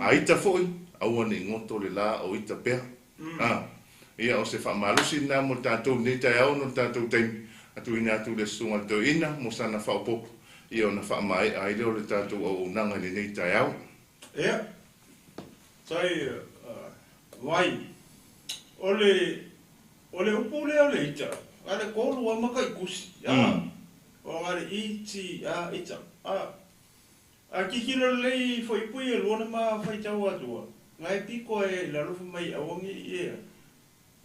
A ita foi, aua ne i goto le la o ita pea. A, ia, o se faamalosi lena mo tatou i lenei taeao ona o le tatou taimi, a tuuina atu i le Susuga i le Toeaina mo sana faaopoopo, ia ona faamaea ai lea o le tatou auaunaga i lenei taeao. Ia, tai vai, o le, o le upu lea o le ita, a le kolu a maka i kusi, a, o ga le i ti a ita, a. A tilotilo lelei fuaiupu ia e lua na ma faitau atua, na e piko ai i lalo fai mai aua ne i e,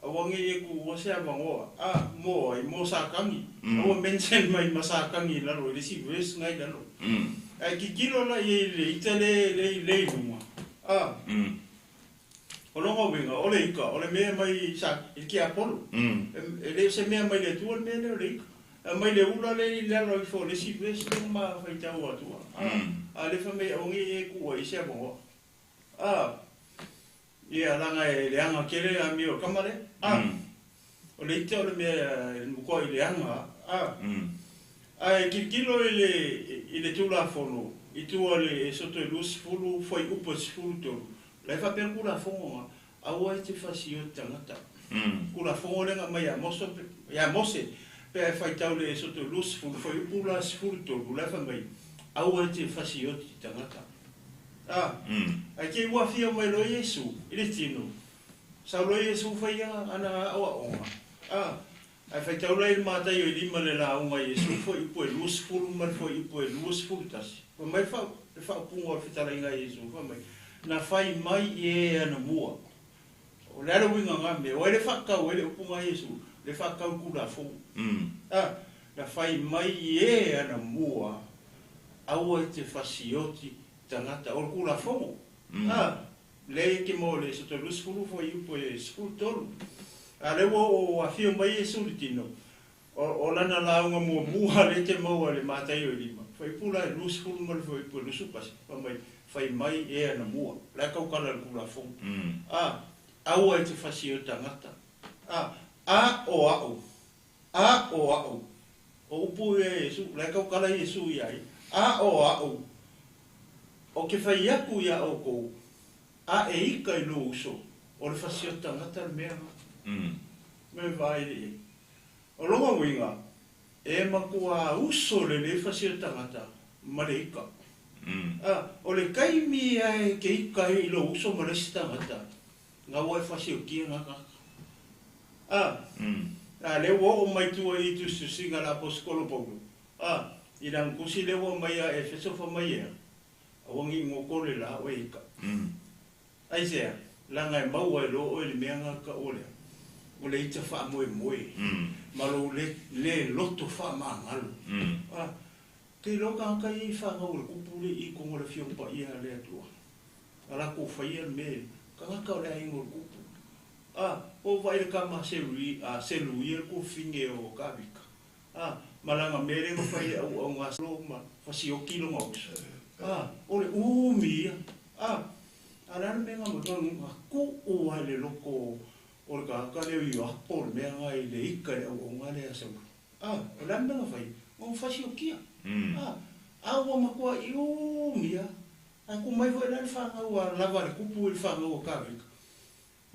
aua ne i e tuua se avanoa, a, mo ai, mo Satani. Aua mention mai ma Satani i lalo i le isi verse na i lalo. Ae tilotilo la i ai i le ita le, le, le i luga, a, o lona uiga, o le ita, o le mea mai i sa, i le tiapolo. E, e le o se mea mai le Atua le mea lea o le ita. Aumai le ula lea i lalo ifo o le isi verse lea na ma faitau atua. A, a lea fai mai aua nei e tuu ai se avanoa. A, ia leaga e leaga tele amio a tama lea. A, o le ita o le mea e matua i leaga. A, ae tilotilo i le, i le Tulafono i tua o le Esoto e 20 fuaiupu e 13, la e faapea le Tulafono na, Aua e te fasioti tagata. Tulafono lea na aumai ia Mose, ia Mose, pe a e faitau le Esoto 20, fuaiupu la 13, la e fai mai, Aua e te fasioti tagata. A, ae te i ua afio mai loa Iesu i le tino, sau loa Iesu fai ia ana aoaoga. A, ae faitau la i le Mataio i lima le lauga a Iesu, fuaiupu e 20 ma le fuaiupu e 21. Fai mai le faaupuga o le fetalaiga a Iesu, fai mai, Na fai mai i e anamua. O le a le uiga o na mea? O ai le faatatau ai le upuga a Iesu? Le faatatau i Tulafono. A, na fai mai i e anamua, aua e te fasioti tagata. O le Tulafono. A, lea e te maua i le Esoto 20 fuaiupu e 13. A lea ua oo afio mai Iesu i le tino, O, o lana lauga muamua lea te maua i le Mataio e lima, fuaiupu la e 20 ma le fuaiupu e 21, fai mai, Fai mai e ana mua. La e tautala i le Tulafono. A, aua e te fasi o tagata. A, a o a'u, a o a'u. O upu ia a Iesu, la e tautala Iesu iā ia. A o a'u, o ke fai aku iā ʻoukou, a e ika i lou uso, o le fasi o tagata le mea na. Me vaai le i ai. O lona uiga, e matuā uso lelei fasi o tagata ma le ika. A, o le taimi ia e te ika ai i lou uso ma le isi tagata, na ua e fasiotia na tagata. A, a lea ua oo mai tua i tusitusiga a le Aposetolo Paulo, a, i lana tusi lea ua aumai ia Efeso fai mai ea, Aua ne i goto le la oe ika. Aisea? Leaga e maua ai loa oe i le mea na taua lea, o le ita faamoemoe ma lou le, le loto faamagalo. A, te iloa tagata ia i fanau e le kupu le i totonu o le Afioga Paia a le Atua, a latou faia le mea, tagata o le aiga o le kupu. A, o vaai i le tama a Serui, a Seruia le tuafafine o Tavita, a, ma lana mea lea na fai i le auaunaga a Saulo ma fasioki lona uso. A, o le umi ia. A, a o le a le mea na na tuu lava i le loto o le tagata lea o Ioapo le mea lena i le ita i le auaunaga lea a Saulo. A, o le a le mea na fai? Na fasiokia. A, a ua matuai umi lava. Ae tuu mai foi la le fanau a lava a le tupu i le fanau a Tavita.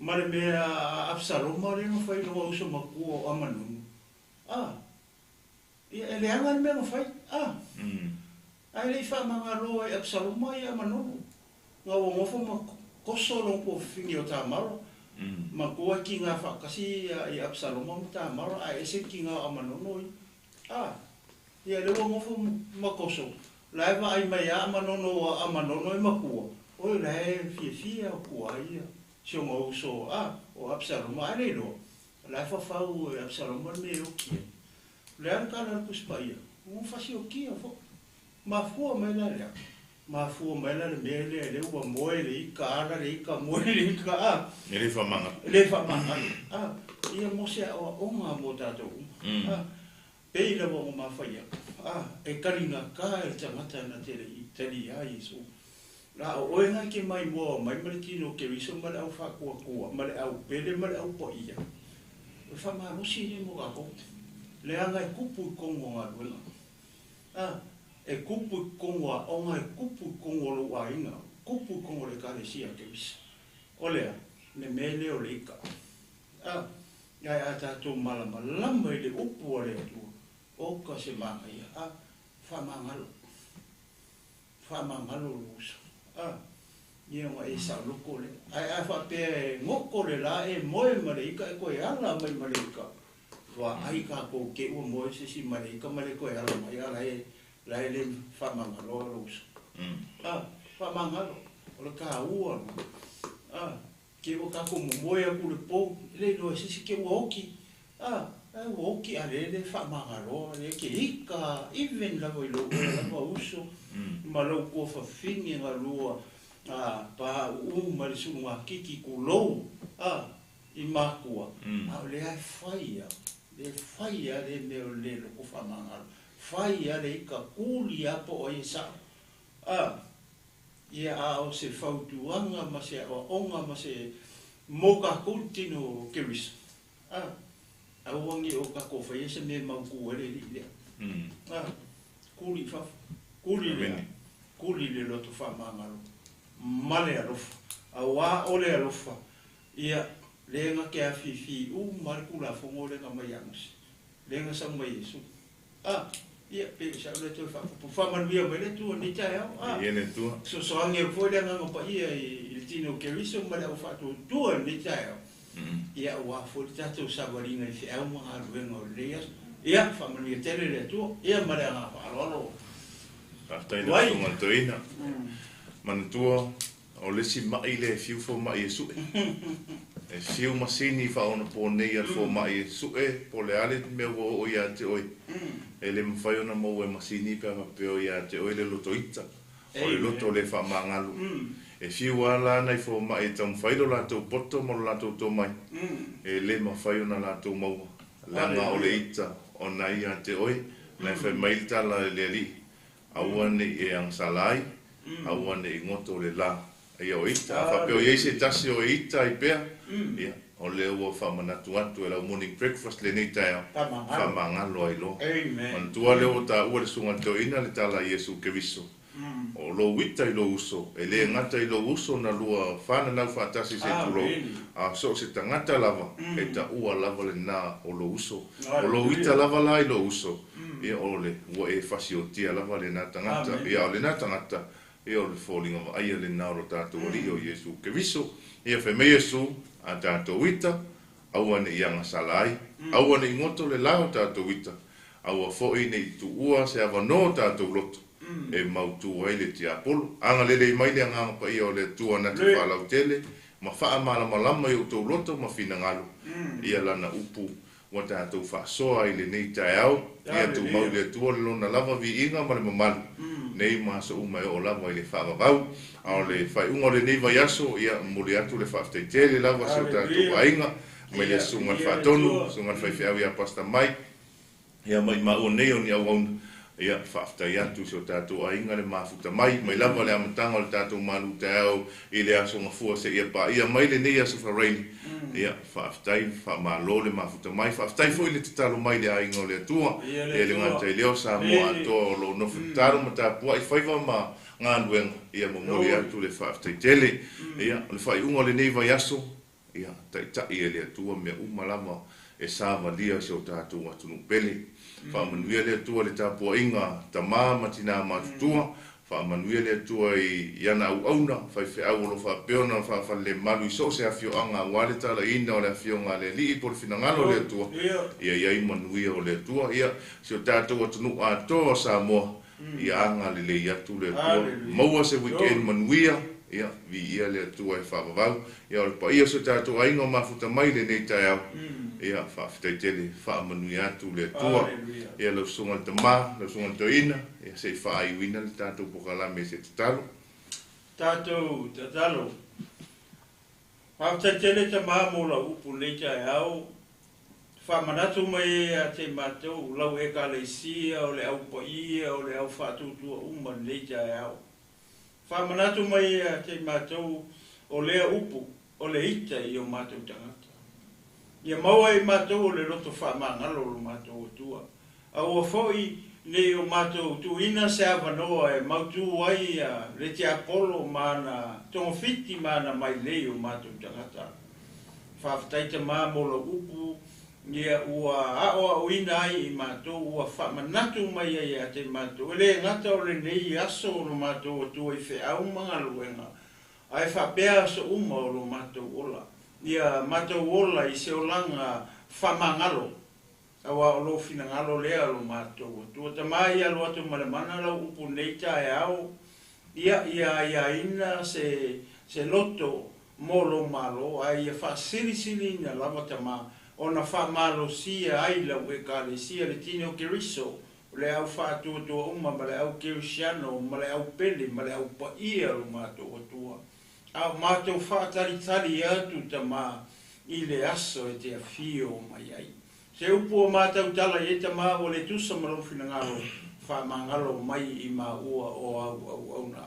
Ma le mea a Apisaloma lea na fai i lona uso matua o Amanonu, a, ia, e leaga le mea na fai, a, ae le i faamagalo ai e Apisaloma ia Amanonu, na ua nofo ma koso lona tuafafine o Tamara, matua e tiga faatasi ia Apisaloma ma Tamara, ae ese le tiga o Amanono ia. A, ia lea ua nofo ma koso, la e vaai mai a Amanono a Amanono e matua, oi la e fiafia atu ai ia si ona uso a o Apisaloma, ae le iloa, la e fafau e Apisaloma le mea e oki ai. O le a le tala a le Tusi Paia? Ua fasiokia foi. Mafua mai la le a? Mafua mai la le mea lea lea ua moe le ika, ala le ika, moe le ika, a. E le faamagalo. E le faamagalo, a. Ia mo se aoaoga mo tatou uma, a. Pei lava ua mafai atu, a, e taligata e le tagata na te le i talia Iesu. La o oe na ke mai moa mai ma le tino o Keriso ma le au faatuatua ma le au pele ma le au paia. O le faamalosi lenei mo tatou, leaga e tupu i totonu o galuega. A, e tupu i totonu o aoga, e tupu i totonu o lou aiga, tupu i totonu o le Ekalesia a Keriso. O le a? Le mea lea o le ika. A, ae a tatou malamalama i le upu a le Atua, oka se manaia. A, faamagalo. Faamagalo lou uso. A, ia ona e saoloko lea. Ae a faapea e goto le la e moe ma le ika e toe ala mai ma le ika, vaai tatou te ua moe se isi ma le ika ma le toe ala mai, a la e, la e le faamagaloa lou uso. A, faamagalo, o le taua lena. A, Ke ua tatou momoe aku le pou, e le iloa e se isi ke ua oki. A, ae ua oki a le le faamagaloa le ke ika even lava i lou oe lava uso ma lou tuafafine galua a pauu ma le sulugatiti tulou a i matua a o lea e fai a le fai a le mea o le le loko faamagalo fai a le ika tuli a po o ai e sao a. Ia, a o se fautuaga ma se aoaoga ma se mo kākou le tino o Keriso, a, aua ne i o kākou faia se mea e mautū ai le alii lea. A, kuli i fafo, kuli le a, kuli le loto faamagalo ma le alofa, auā o le alofa, ia, lea na te afifi uma le Tulafono lea na aumai ia Mose, lea na sau mai Iesu. A, ia, pei o se au lea toe faapupu. Faamanuia mai le Atua i lenei taeao. A, Ia le Atua. Fesoasoani atu foi le Agaga Paia i le tino o Keriso ma le au faatuatua i lenei taeao. Ia, aua foi le tatou savaliga i feau ma galuega o lenei aso. Ia, faamanuia tele le Atua. Ia, ma le agaga faaaloalo. Faafetai i lau Susuga i le Toeaina. Manatua O le isi maʻi lea e fiu fomai e suʻe. E fiu masini faaonaponei a le fomai e suʻe po o le a le mea ua oo ia te oe. E le mafai ona maua e masini pe a faapea o ia te oe le loto ita, o le loto le faamagalo. E fiu lava la nai fomai e taumafai lo latou poto ma lo latou tomai, e le mafai ona latou maua, leaga o le ita ona ia te oe. Na e fai mai le tala i le Alii, Aua ne i e agasala ai, aua ne i goto le la. Ia o ita, a faapea o i ai se tasi o e ita ai pea, ia, o lea ua faamanatu atu e lau morning breakfast lenei taeao, faamagalo ai loa. Manatua lea ua taua le Susuga i le Toeaina le tala a Iesu Keriso, O lou ita i lou uso, e le gata i lou uso na lua fananau faatasi se tulou, a so o se tagata lava, e taua lava lena o lou uso. O lou ita lava la i lou uso, Ia o le, ua e fasiotia lava lena tagata. Ia o lena tagata, ia o le foliga vaaia lena o lo tatou Alii o Iesu Keriso. Ia fai mai Iesu, A tatou ita, aua ne i agasala ai, aua ne i goto le la o tatou ita, aua foi ne i tuua se avanoa o tatou loto e mautū ai le tiapolo. Agalelei mai le Agaga Paia o le Atua na te faalautele ma faamalamalama i outou loto ma finagalo ia Lana upu. ua tatou faasoa i lenei taeao. Ia tumau i le Atua le Lona lava viiga ma le mamalu, nei ma aso uma e oo lava i le faavavau. A o le faaiuga o lenei vaiaso, ia momoli atu le faafetai tele lava i si o tatou aiga, mai le Susuga i le Faatonu, Susuga i le Faifeau ia Pastor Mike, Ia maimau nei o ni auauna, ia, faafetai atu i si o tatou aiga le mafuta mai, mai lava le amataga o le tatou malu taeao i le Aso Gafua seia paia mai lenei Aso Faraile. Ia, faafetai, faamalo le mafuta mai, faafetai foi le tatalo mai i le aiga o le Atua, ia le gata i lea o Samoa atoa o lo o nofo tatalo ma tapuai faiva ma galuega, ia momoli atu le faafetai tele. Ia, o le faaiuga o lenei vaiaso, Ia, taitai e le Atua mea uma lava e savalia si o tatou atunuu pele. Faamanuia le Atua i le tapuaiga a tama ma tina matutua. Faamanuia le Atua i ana auauna, faifeau o lo o faapea ona faafalelemalu i so o se afioaga aua le talaiina o le Afioga a le Alii po o le finagalo o le Atua. Ia i ai manuia o le Atua. Ia, si o tatou atunuu atoa o Samoa, Ia agalelei atu le Atua, maua se weekend manuia, ia, viia le Atua e faavavau. Ia, o le paia o si o tatou aiga o mafuta mai i lenei taeao, ia, faafetai tele, faamanuia atu le Atua. Ia, lau Susuga i le Tama, lau Susuga i le Toeaina, ia, se i faaiuina le tatou pokalame i se tatalo. Tatou tatalo. Faafetai tele Tama mo lau upu i lenei taeao. Faamanatu mai ai ia te matou lau Ekalesia o le Au Paia o le Au Faatuatua uma i lenei taeao. Faamanatu mai ai ia te matou o lea upu o le ita i o matou tagata. Ia maua e matou o le loto faamagalo o lo matou Atua. Aua foi ne i o matou tuuina se avanoa e mautu ai le tiapolo ma ana togafiti ma ana mailei o matou tagata. Faafetai Tama mo lau upu, ia ua aoaoina ai i matou, ua faamanatu mai ai ia te matou, e le gata o lenei aso o lo matou Atua i feau ma galuega, ae faapea aso uma o lo matou ola. Ia matou ola i se olaga faamagalo. Aua o lou finagalo lea lo matou Atua. Tama ia alu atu ma le mana lau upu nei taeao, ia ia aiaina se se loto mo lou malo, ae ia faasilisiliina lava Tama, ona faamalosia ai lau Ekalesia le tino o Keriso, le au faatuatua uma ma le au kerisiano ma le au pele ma le au paia lo matou Atua. A o matou faatalitali atu Tama i le aso e te afio mai ai. Se upu o matou tala i ai Tama ua le tusa ma lou finagalo, faamagalo mai i maua o au auauna.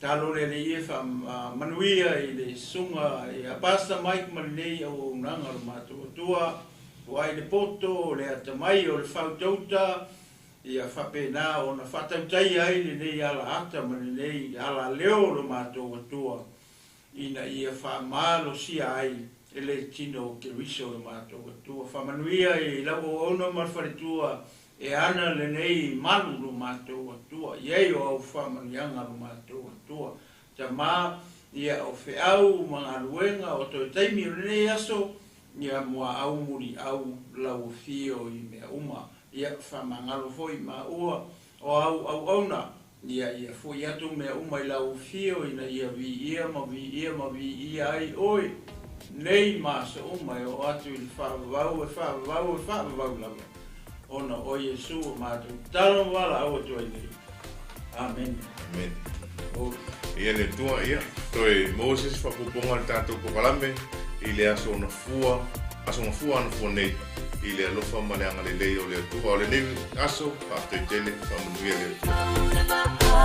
Talo le Alii e faamanuia i le susuga ia Pastor Mike ma lenei auaunaga o le matou Atua, ua ai le poto, o le atamai, o le fautauta, Ia faapena ona faatautaia ai lenei alaata ma lenei alaleo o lo matou Atua, ina ia faamalosia ai e le tino o Keriso lo matou Atua. Faamanuia i lau auauna ma le faletua e ana lenei malu lo matou Atua, i ai o au faamanuiaga lo matou Atua. Tama, ia o feau ma galuega o toe taimi o lenei aso, ia muaau muliau lau afio i mea uma. Ia faamagalo foi maua o au auauna, ia ia foi atu mea uma i lau afio ina ia viia ma viia ma viia ai oe nei ma aso uma e oo atu i le faavavau e faavavau e faavavau lava, ona o Iesu o matou tatalo ma valaau atu ai nei. Amene. Amene. Ia le Atua, ia, toe maua se isi faaopoopoga o le tatou polokalame i le aso Gafua, aso Gafua anafua nei, i le alofa ma le agalelei o le Atua. O lenei aso, faafetai tele, faamanuia le Atua.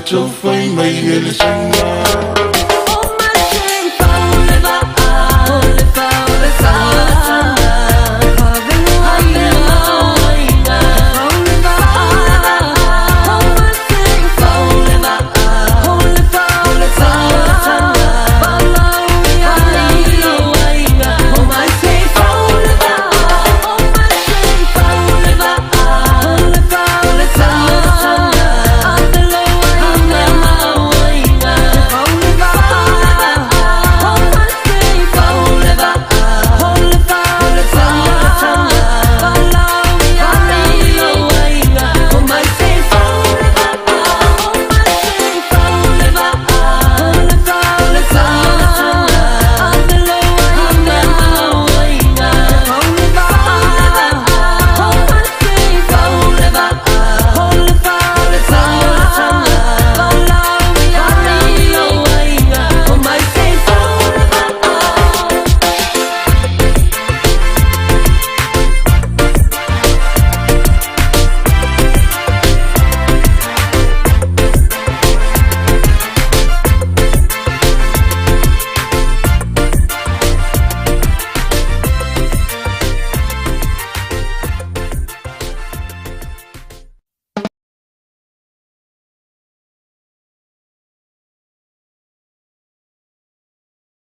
Tatou fai mai e le